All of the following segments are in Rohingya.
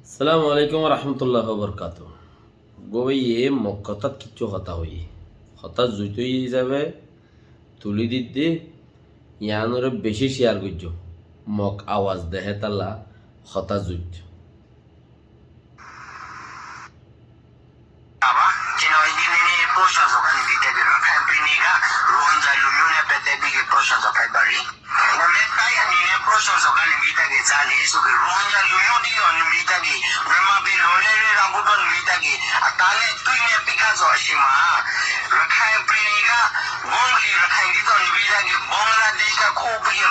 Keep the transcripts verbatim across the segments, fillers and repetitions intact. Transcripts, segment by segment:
Assalamu alaikum warahmatulláhi wabarakátuhu. Gobaiye Mok hotát kiccú hotá hoiyé. Hotá zuit óiye hísabe tulí didde, yiánoré bicí share goijjó. Mok awaz dehé tálla hotá zuit. Aba, cino idin ene proshonso gán bítage Rakhine píniga Rohingya lumyó ne pete bíge proshonso fai bari. Name tai ani ne proshonso gán bítage zali suge Rohingya lumyó di on bítage Burma bí lole re rabu don bítage atane tui ne pikazo ashima. Rakhine píniga Bongli Rakhine di don bítage Bangladesh ga kho bíge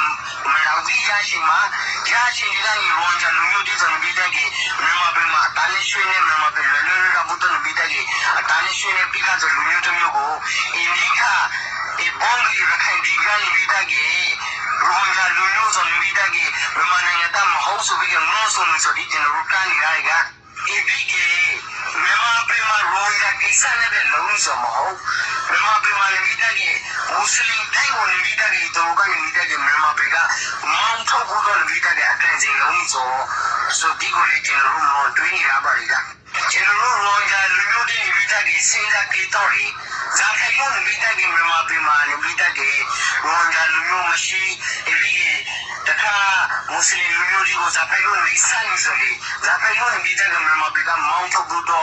Merawi yashima, yashingirani Rohingya lumyó di don bítage, Myanmar bí ma atane suine, Myanmar bí lolo rabu don bítage, atane suine pikazo lumyó tumyó go, Indika, e Bongli Rakhine digani bítage, Rohingya lumyó don bítage, Myanmar nanga ta mahau su bíge no sun so di tino rukani raiga. Ibíke, Myanmar píma Rohingya kísa nebe lóuni so mohó. Myanmar píma nibítage, Muslim táibo nibítage, itoroka nibítage, Myanmar píga, Mount Hokuto nibítage, akan zin lóuni so. So, digole chinoro mo tuini rabariga. Chinoro Rohingya lumyó di nibítage, singa kitori. Zakai yo nibítage, Myanmar píma nibítage, Rohingya lumyó mashi, ibíke, taka Muslim lumyó di go zakai yo nisa ni zole. Zakai lóni bítage Myanmar píga Mount Hokuto,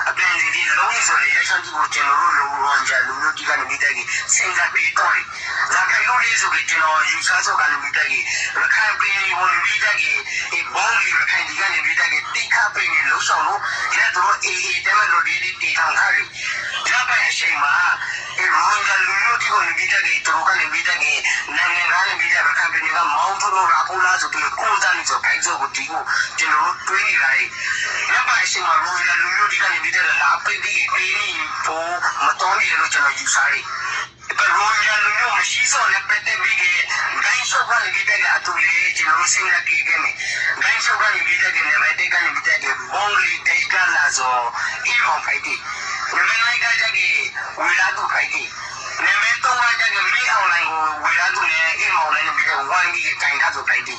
a, plan di lóni zole, yashan di go chinoro lo Rohingya lumyó digani bítage, singa kitori. Zakai lóni zole chinoro yusa so gani bítage, Rakhine píni lóni bítage, e Bongli Rakhine digani bítage, tika píni lo solo, ya to e e tema lo di di ti tang hari. Yaba ya shema, e Rohingya lumyó di go nibítage, itoroka nibítage, nanga gani bítage, Rakhine píniga Mount Hokuto rapu la so, tu ko ta ni so, kai so go di go, chinoro tuini rai. Yaba ya shema, Rohingya lumyó digani bítage, la pe di ke ni po, ma to ni lo chino yusari. Iba Rohingya lumyó mashi so ne pete bíge, gain so gani bítage atule, chinoro singa ki gene. Gain so gani bítage ne pete gani bítage, Bongli deshga lazo, imo faiti. Neme nai ga jagi, wiradu faiti. Neme to ga jagi, mi aulai go, wiradu ne, imo aulai ne bítage, wan bíge, gain ga zo faiti.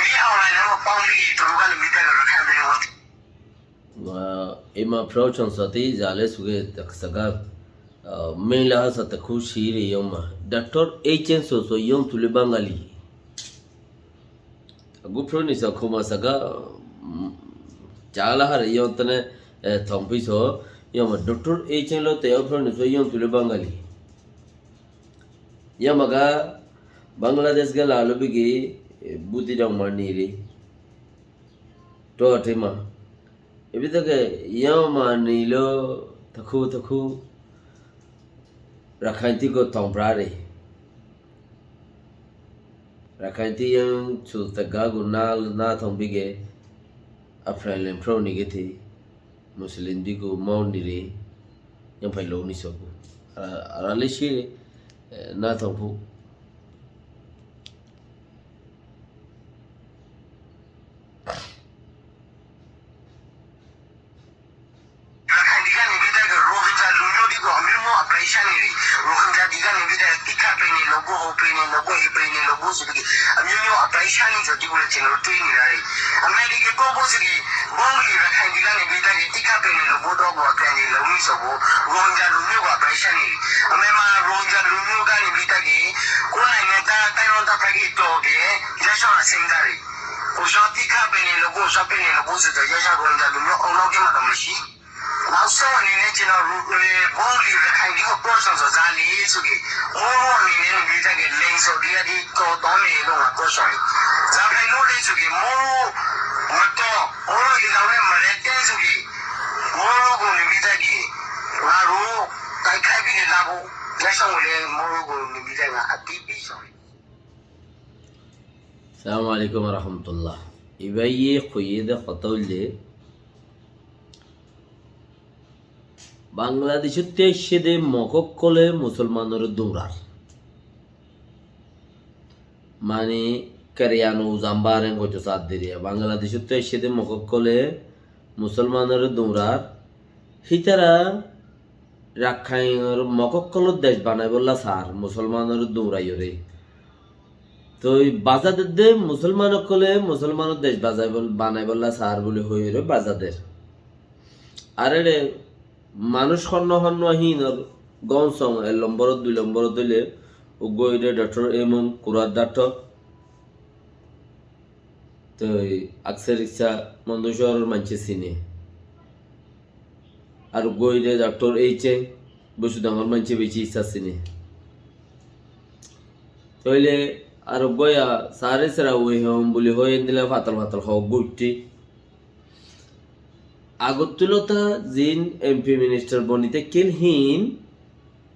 Mi aulai ne, mo pang bíge, to gani bítage, rakhai bíge, wati. Ah, ima prochon sati zale suge tak saga, ah, mila ha sata khushi re yoma. Doctor H N Soso yon tule Bangali. Gu pro ni sa khoma saga, mm, chala har yon tane, eh, thompi so, yoma Doctor H N lo te yo pro ni so yon tule Bangali. Yoma ga Bangladesh ga lalo bigi, eh, buti dong mani re. Totima. Ibitake yoma nilo taku taku Rakhainti go tongprari. Rakhainti yang su taga go na, na tongbige. Apran lem pro nigiti. Muslim di go mau niri. Yang pai lo ni sobu. Ara, ara lesi, eh, na tongpu. Rakhine digani bítage Rohingya lumyó di go amyó no aprai sani ri. Rohingya digani bítage tika pene logo, ho pene logo, he pene logo, zibigi amyó no aprai sani zo di bole channel tui ni rari. Amyó dige kobo zigi Bongli Rakhine digani bítage tika pene logo do go aprai ni lomi sobo. Rohingya lumyó go aprai sani ri. Amyó ma Rohingya lumyó gani bítage kona ne ta, ta yon ta pagi to ge, ya shona sengari. Usa tika pene logo, usa pene logo, usa to ya sha Rohingya lumyó, ono ke ma to mishi. Now so ni ne chino ru-, eh, Bongli Rakhine di ko portion so zali sugi. Moro ni ne ni bítage leng so dia di to to ne lo ma portion. Za kai lo le sugi, moro ma to, moro di la ne ma le ten sugi. Moro go ni bítage, la ro, kai kai bi de la bo. Ya shong le moro go ni bítage ati bi so. Assalamu alaikum warahmatullah. Ibáye hoiyé de hotá óilde, Bangladecóttu aiccé de Mok ókkole musolmanoré duñrar. Mani, keriyano uzambar en goito saddiriya. Bangladecóttu aiccé de Mok ókkole musolmanoré duñrar. Hítara Rakhainor Mok ókkolor dec banaibolla sar, musolmanoré duñraiyóre. Toi bazá der de musolman ókkole musolmanor dec bazai bol-, banai bolla saár buli hoiyóre bazá der. Ar eçe manúic honnúa honnúa híinor gom song ek lomborot, dui lomborot óile uggúa óilde Doctor Emon, Kurar Doctor. Toi Akse Riksa Mondu cóoror maincé sine. Ar uggúa óilde Doctor H A, Bosudangor maincé beci issá sine. Tóile ar uggúa ya Saáre Sera Wehon buli hoó, endilla fatal fatal hoó uggúa uiththé. Agottulóta ziín M P minister boni táikkil híin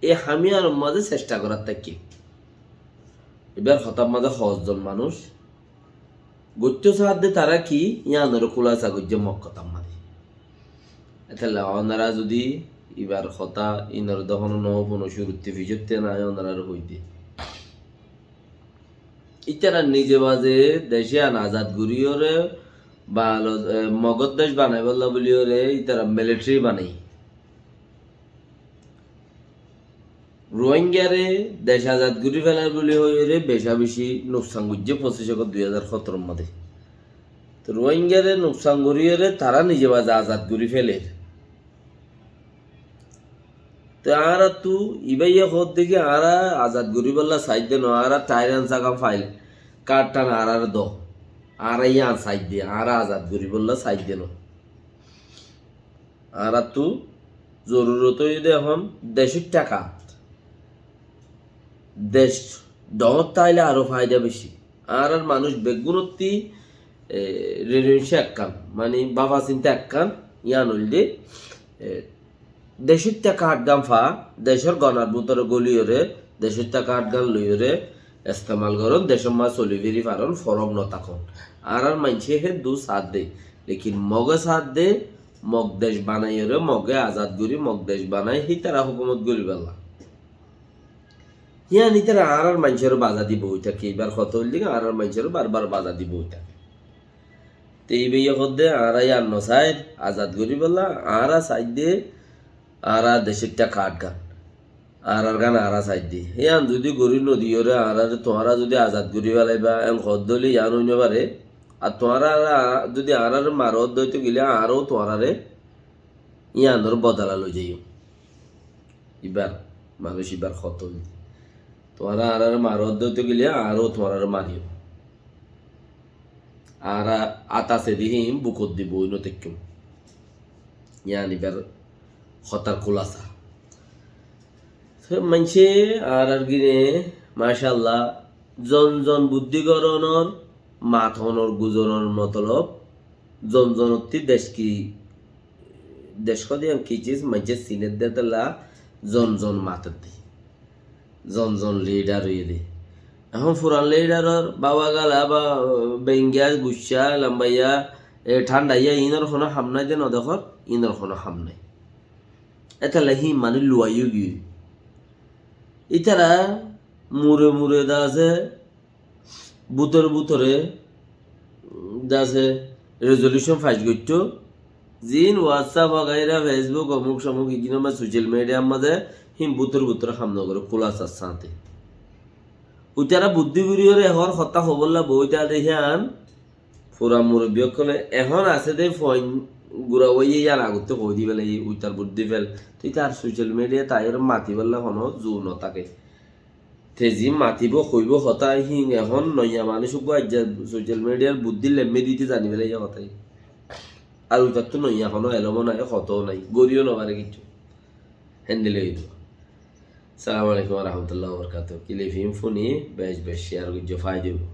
e ham yíanor mazé cectha gorát táikkil. Ibár hotár mazé hozzon manúic goittó saádde tará ki yíanoré kúlasa goijjé Mog hotár mazé. Étella onora zudi ibár hotá inor de hono no fúno, cúruttí ficottí nái, onorare hoidé. Ítara nize baze dec yían azad goríyoré, balo-, e, Mogor dec banaibólla bulíyoré ítara militari banai. Ruáingare dec azad gorí felar buli hoiyóre beca beci nuksan goijjé fosíc Agost dui házar hótoror modé. Toi Ruáingare nuksan goríyoré tará nize baze azad gorí feler. Toi añárattu ibáye hoódde ki añára azad goríbolla saidde no, añára thairán sagan fail, kardtán añárare do, añára yían saidde, añára azad goríbolla saidde no. Añárattu zorurot óiye de ehón decór thaka. Dec dhoóñr táile aró faida beci. Añárar manúic beggúnottí, e, rinunci ekkán, mani báfa sinta ekkán, yían óilde, e, decór thaka ádgan fa, decór gonar bútore góliyoré, decór thaka ádgan loiyoré estemal gorón, decór mazé soli firi farón, forók no tákon. Añárar maincé héddur saádde, lekin Mogé saádde, Mog dec banaiyoré, Mogé azad gorí, Mog dec banai, hítara hókumot goríbolla. Yían ítara añárar maincóre baza di boi táke, ibár hotá óilde ki añárar maincóre barbar baza di boi táke. Te ibáye hoódde añára yían no sair, azad goríbolla, añára saidde, añára decór thaka ádgan. Añárar gán añára saidde. Yían zudi gorí no diyoré añárare tuáñra zudi azad gorí felaiba, en hoódde óile yían ói no fare. Ar tuáñra zudi añárare maro de óito gile añára ó tuáñrare yíanor bodola loi zaiyum. Ibár, manúic ibár hotá óilde. Tuáñra añárare maro de óito gile añára ó tuáñrare mariyum. Añára át asé de híin bukot di boi no táikkun. Yían ibár hotár kúlasa. Te maincé añárar gine, macállah, zon zon buddí gorónor, matonor, guzonor motolob, zon zonottí dec ki, dec hoó de yían ki ciz, maincé sinédde étella zon zon matédde. Zon zon lidar óiye de. Ehón furan lidaror bába gala ba, e, bengiya, guccá, lambaiya, e, thándhaiya, inor hono ham nái de no dekór, inor hono ham nái. Étella híin mani luwai ói giyói. Ítara mure mure de asé, bútore bútore, um, de asé, resolution fas goittó. Ziín WhatsApp, wagaira, Facebook, omuk somuk, iginor mazé, social mediar mazé, híin bútore bútore ham no goré, kúlasar sáñte. Uitara buddí goríyoré ehón hotá hoóbolla boi táke de hían, furan murobbi ókkole ehón asé de fuain gura óiye yían agottú hoói di félaiye, uitar buddí fél. Te ítar social media taiyóre matibolla hono zu no táke. Te ziín matibó, hoibó hotá híin ehón noiya manúic uggúa aijja social mediar buddí lemmé dite zani félaiye hotá híin. Ar uitattú noiya hono elómo nái, hotáo nái, goríyo no fare kiccú. Héndilla óiye de. Assalamu alaikum wa rahmatullahi wa barakatuhu. Kilif híin fúni bec bec share goijjó, faida óibo.